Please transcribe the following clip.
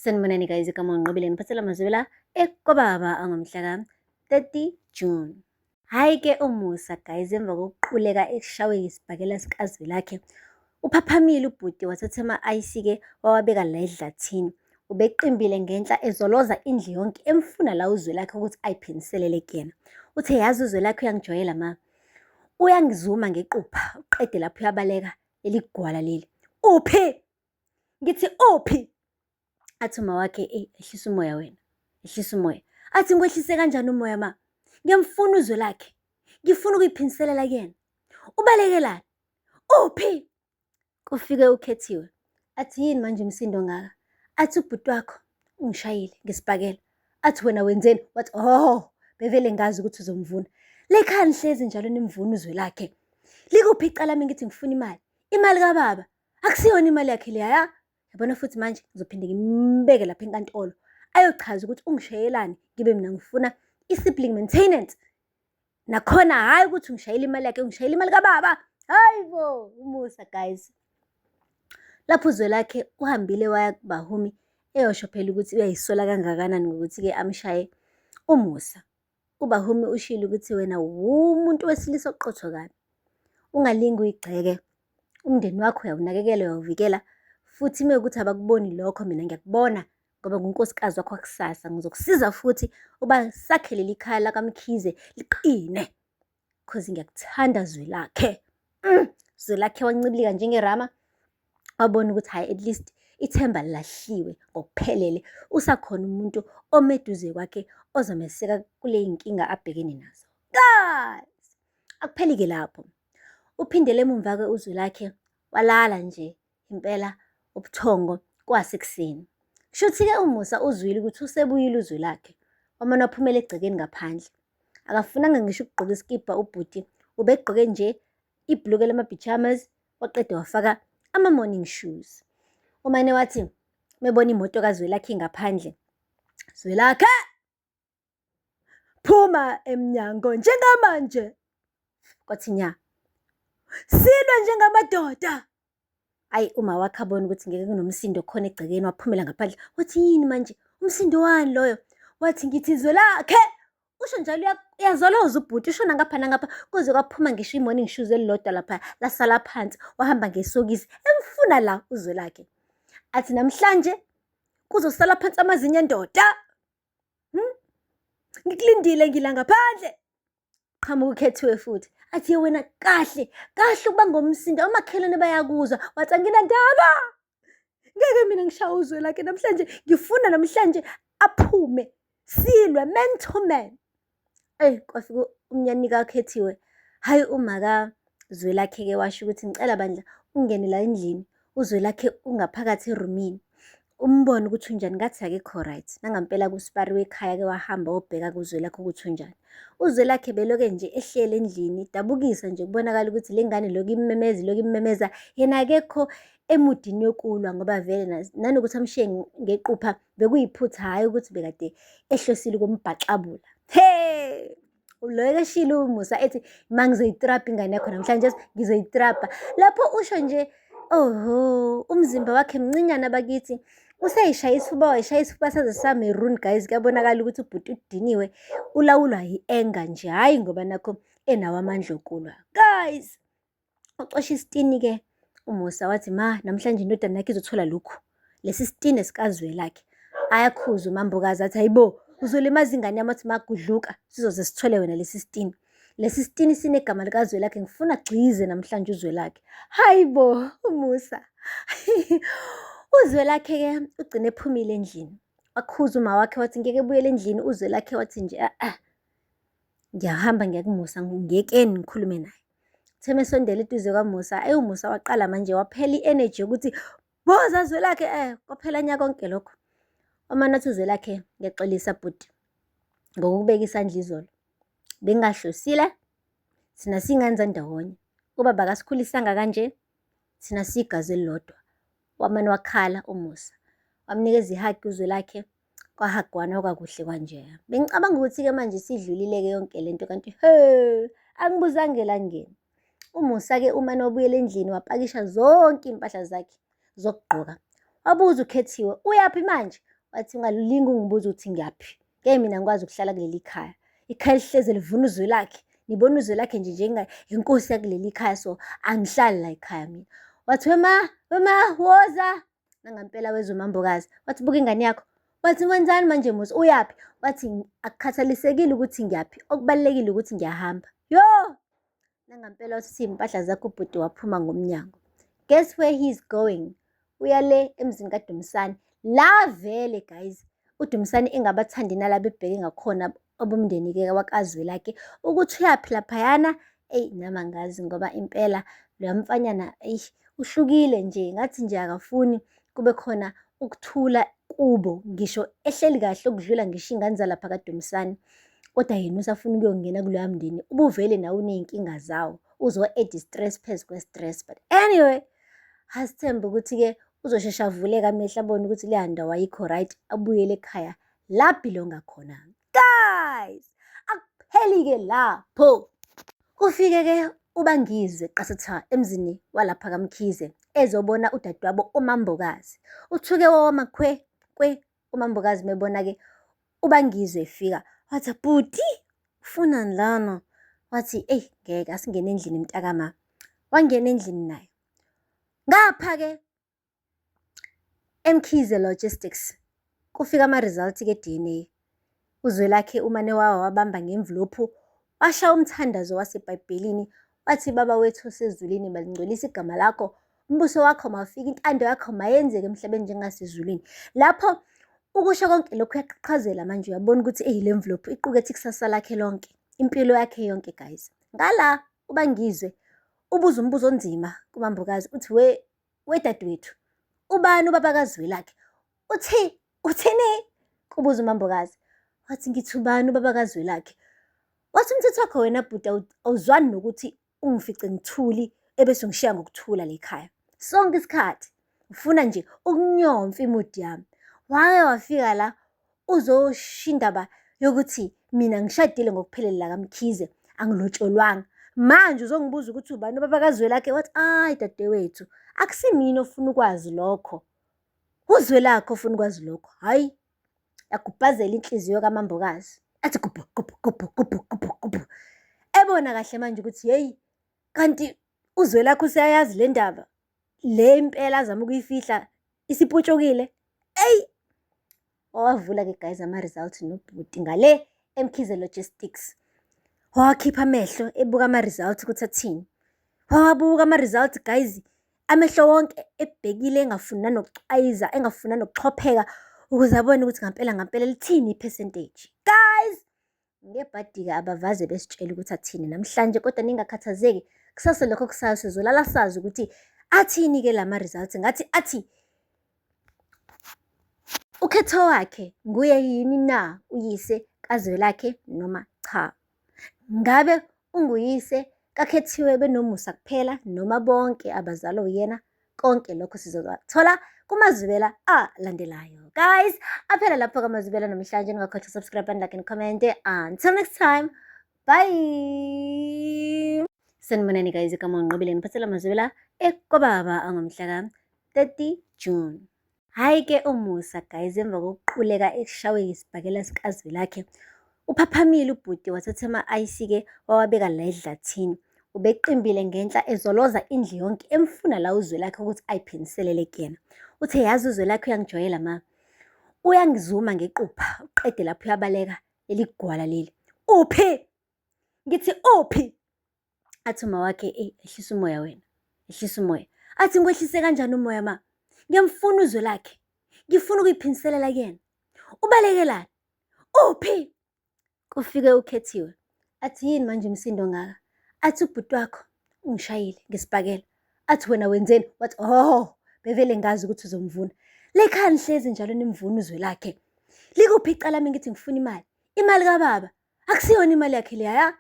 Sanibonani guys, igama uNqobile ngiphathela amazwela ekwababa angomhla ka-30 June. Hhayi-ke uMusa guys, emva kokuquleka eshawe yisibhakela sikaZwelakhe, uphaphamile ubhuti wathatha ama-ice-ke wawabeka la edlathini. Ubeqimbile ngenhla ezoloza indlu yonke emfuna la uZwelakhe ukuthi ayiphindiselele kuyena. Uthe yazi uZwelakhe uyangijwayela ma. Uyangizuma ngequpha, uqede lapho uyabaleka leli gwala leli. Uphi? Ngithi uphi? Athi uma wakhe, eyi ehlisa umoya wena, ehlisa umoya. Athi ngikwehlise kanjani umoya ma? Ngiyamfuna uzwe lakhe. Ngifuna ukuyiphindiselela kuyena. Ubalekelani? Uphi? Kufike uKhethiwe. Athi yini manje umsindo ngaka? Athi ubhuti wakho ungishayile ngesibhakela. Athi wena wenzeni? Wathi oh, bevele ngazi ukuthi uzomvuna. Lekhaya nihlezi njalo nimvuna uzwe lakhe. Likuphi icala lami ngithi ngifuna imali? Imali kababa. Akusiyona imali yakhe leya ya. Yabona futhi manje ngizophinde ngimbeke lapha enkantolo ayochaza ukuthi ungishayelani ngibe mina ngifuna i-sibling maintenance. Nakhona hhayi ukuthi ungishayela imali yakhe, ungishayela imali kababa. Hayi bo, uMusa guys. Lapho uZwelakhe uhambile waya kuBahumi eyosho phela ukuthi uyayisola kangakanani ngokuthi-ke amshaye uMusa. UBahumi ushilo ukuthi wena wumuntu wesilisa oqotho kabi. Ungalingi uyigxeke. Umndeni wakho uyawunakekela, uyawuvikela. Futhi uma kuwukuthi abakuboni lokho mina ngiyakubona ngoba ngunkosikazi wakho wakusasa. Ngizokusiza futhi uba sakhe leli khaya lakaMkhize liqine. Cause ngiyakuthanda Zwelakhe. Zwelakhe wancibilika njengerama wabona ukuthi hhayi at least ithemba lilahliwe ngokuphelele. Usakhona umuntu ome eduze kwakhe ozomeseka kule y'nkinga abhekene nazo. Guys, akupheli-ke lapho. Uphindele emumva-ke uZwelakhe walala nje impela ubuthongo kwasekuseni. Kushuthi-ke uMusa uzwile ukuthi usebuyile uZwelakhe, wamane waphumela egcekeni ngaphandle. Akafunanga ngisho ukugqoka isikibha ubhuti, ubegqoke nje ibhuluke lama-pyjamas waqeda wafaka ama-morning shoes. Umane wathi mebona imoto kaZwelakhe ingaphandle, Zwelakhe! Phuma emnyango njengamanje! Kwathi nya. Silwe njengamadoda! Ayi uma wakhe abona ukuthi ngeke kunomsindo khona egcekeni waphumela ngaphandle. Wathi yini manje? Umsindo wani loyo? Wathi ngithi Zwelakhe! Usho njalo uyazoloza ubhuti ushona ngapha nangapha kuze kwaphuma ngisho i-morning shoes elilodwa lapha lasala phansi wahamba ngesokisi emfuna la uZwelakhe. Athi namhlanje kuzosala phansi amazinyo endoda. Ngikulindile ngila ngaphandle. Qhamuka uKhethiwe futhi athi wena kahle kahle ukuba ngomsindo omakhelwane bayakuzwa. Wathi anginandaba. Ngeke mina ngishaye uZwelakhe namhlanje ngifuna namhlanje aphume silwe man to man. Eyi kwafika umnyani kaKhethiwe. Hhayi uma kaZwelakhe-ke washo ukuthi ngicela bandla ungene la endlini uZwelakhe ungaphakathi erumini. Umbone ukuthi unjani ngathi akekho right. Nangampela kusipari wekhaya-ke wahamba wobheka kuZwelakhe ukuthi unjani. UZwelakhe beloke nje ehleli endlini idabukisa nje kubonakala ukuthi le ngane lokhu immemeza ilokhu immemeza yena akekho emudini yokulwa ngoba vele nanokuthi amshiye ngequpha bekuyiphutha hhayi ukuthi bekade ehlosile ukumbhaxabula. He! Loyo eshilo uMusa ethi ma ngizoyitrapa ingane yakho namhlanje ngizoyitrapa. Lapho usho nje oho umzimba wakhe mncinyana bakithi useyishaya isifuba wayishaya isifuba saze sa-maroon guys kuyabonakala ukuthi ubhuti udiniwe ulawulwa yi-anger nje hhayi ngoba nakho enawo amandla okulwa. Guys, ucosha isitini-ke uMusa wathi ma namhlanje indodana yakhe izothola lokhu lesi sitini sikaZwelakhe. Ayakhuza uMambokazi athi hayibo uzolimaza ingane yami athi magudluka sizoze sithole wena lesi sitini. Lesi sitini sinegama likaZwelakhe ngifuna gcize namhlanje uZwelakhe. Hayi bo uMusa. UZwelakhe-ke ugcine ephumile endlini. Wakhuza uma wakhe wathi ngeke ebuyele endlini uZwelakhe wathi nje ah ngiyahamba ngiya kuMusa ngiyekeni ngikhulume naye. Uthe mesondela eduze kwaMusa, eyi uMusa waqala manje waphela i-energy yokuthi boza Zwelakhe kwaphela nya konke lokho. Wamane wathi uZwelakhe ngiyaxolisa bhuti ngokukubeka isandla izolo. Bengingahlosile, thina siyingane zandawonye. Ubaba akasikhulisanga kanje, thina siyigazi elilodwa. Wamane wakhala uMusa. Wamnikeza i-hug uZwelakhe, kwahagwana kwakuhle kwanjeya. Bengicabanga ukuthi-ke manje sidlulile-ke yonke lento kanti he, angibuzange elangeni. UMusa-ke umane wabuyela endlini wapakisha zonke iy'mpahla zakhe zokugqoka. Wabuza uKhethiwe, uyaphi manje? Wathi ungalinge ungibuza ukuthi ngiyaphi. Ngeke mina ngikwazi ukuhlala kuleli khaya. Ikhaya elihleze livuna uzwe lakhe. Nibona uzwe lakhe nje njengenkosi yakuleli khaya so angihlali la ekhaya mina. Wathi wema, wema, woza. Nangampela wezwa uMambokazi. Wathi buka ingane yakho. Wathi wenzani manje Musa? Uyaphi? Wathi akukhathalisekile ukuthi ngiyaphi. Okubalulekile ukuthi ngiyahamba. Yo! Nangampela wathi iy'mpahla zakho ubhuti waphuma ngomnyango. Guess where he's going? Uya le emzini kaDumisani. La vele guys, uDumisani engabathandi nalaba ebheke ngakhona abomndeni-ke wakaZwelakhe ukuthi uyaphi laphayana. Eyi nami angazi ngoba impela loya mfanyana eyi uhlukile nje ngathi nje akafuni kube khona ukuthula kubo ngisho ehleli kahle ukudlula ngisho iy'ngane zalapha kaDumisani. Kodwa yena usafuna ukuyongena kuloya mndeni ubuvele nawe uney'nkinga zawo uzo-add i-stress phezu kwe-stress. But anyway, asithembe ukuthi-ke uzosheshe avuleke amehlo abone ukuthi leya ndawo ayikho right, abuyele ekhaya la belonga khona. Guys, akupheli-ke lapho. Kufike-ke uBangizwe qasatha emzini walapha kaMkhize ezobona udadewabo uMambokazi. Uthuke wawama khwe kwe uMambokazi mebona-ke uBangizwe efika wathi bhuti ufunani lana? Wathi eyi ngeke asingene endlini mntakama. Wangena endlini naye. Ngapha-ke eMkhize Logistics kufika ama-results-ke e-D_N_A. Uzwelakhe umane wawabamba ngemvulophu washaya umthandazo waseBhayibhelini wathi, Baba wethu osezulwini, malingcwelise igama lakho, umbuso wakho mawufike, intando yakho mayenzeke emhlabeni njengasezulwini. Lapho ukusho konke lokhu uyaqhaqhazela manje, uyabona ukuthi eyi le mvulophu iqukethe ikusasa lakhe lonke, impilo yakhe yonke guys. Ngala uBangizwe ubuza umbuzo onzima kuMambokazi uthi we wedadewethu ubani ubaba kaZwelakhe? Uthi uthini? Kubuza uMambokazi. Wathi ngithi ubani ubaba kaZwelakhe? Wathi umthetho wakho wena bhuti awuzwani nokuthi ungifice ngithuli ebese ungishiya ngokuthula le khaya. Sonke isikhathi ufuna nje ukunyomfa imudi yami. Wake wafika la uzosho indaba yokuthi mina ngishadile ngokuphelele la kaMkhize angilotsholwanga. Manje uzongibuza ukuthi ubani ubaba kaZwelakhe? Wathi ayi dadewethu akusimina ofuna ukwazi lokho. UZwelakhe ofuna ukwazi lokho. Hhayi, yagubhazela inhliziyo kaMambokazi. Athi gubhu gubhu gubhu gubhu gubhu gubhu. Ebona kahle manje ukuthi yeyi kanti uZwelakhe useyayazi le ndaba. Le impela azama ukuyifihla isiputshukile. Eyi! Wawavula-ke guys ama-results nobhuti ngale eMkhize Logistics. Wawakhipha amehlo ebuka ama-results ukuthi athini. Wawabuka ama-results guys, amehlo wonke ebhekile engafuni nanokucwayiza, engafuni nanokuxhopheka ukuze abone ukuthi ngampela ngampela lithini i-percentage. Guys, ngebhadi-ke abavaze besitshela ukuthi athini namhlanje kodwa ningakhathazeki, kusasa lokho kusayo sizolala sazi ukuthi athini-ke la ma-results. Ngathi athi ukhetho wakhe nguye yini na uyise kaZwelakhe noma cha? Ngabe unguyise kaKhethiwe benoMusa kuphela noma bonke abazalwa uyena? Konke lokho sizokuthola kumazwibela alandelayo. Guys, aphela lapho kamazwibela namhlanje. Ningakhohlwa subscribe and like and comment. Until next time, bye. Sanibonani guys, igama uNqobile ngiphathela amazwibela ekwababa angomhla ka-30 June. Hhayi-ke uMusa guys, emva kokuquleka eshawe isibhakela sikaZwelakhe, uphaphamile ubhuti wathatha ama-ayisi-ke wawabeka la edlathini. Ubeqimbile ngenhla ezoloza indlu yonke emfuna la uZwelakhe ukuthi ayiphindiselele kuyena. Uthe yazi uZwelakhe uyangijwayela ma. Uyangizuma ngequpha, uqede lapho uyabaleka leli gwala leli. Uphi? Ngithi uphi? Athi uma wakhe, eyi ehlisa umoya wena, ehlisa umoya. Athi ngikwehlise kanjani umoya ma? Ngiyamfuna uZwelakhe. Ngifuna ukuyiphindiselela kuyena. Ubalekelani? Uphi? Kufike uKhethiwe. Athi yini manje umsindo ongaka? Athi ubhuti wakho ungishayile ngesibhakela. Athi wena wenzeni? Wathi oh, bevele ngazi ukuthi uzomvuna. Lekhaya nihlezi njalo nimvuna uZwelakhe. Likuphi icala lami ngithi ngifuna imali? Imali kababa. Akusiyona imali yakhe leya.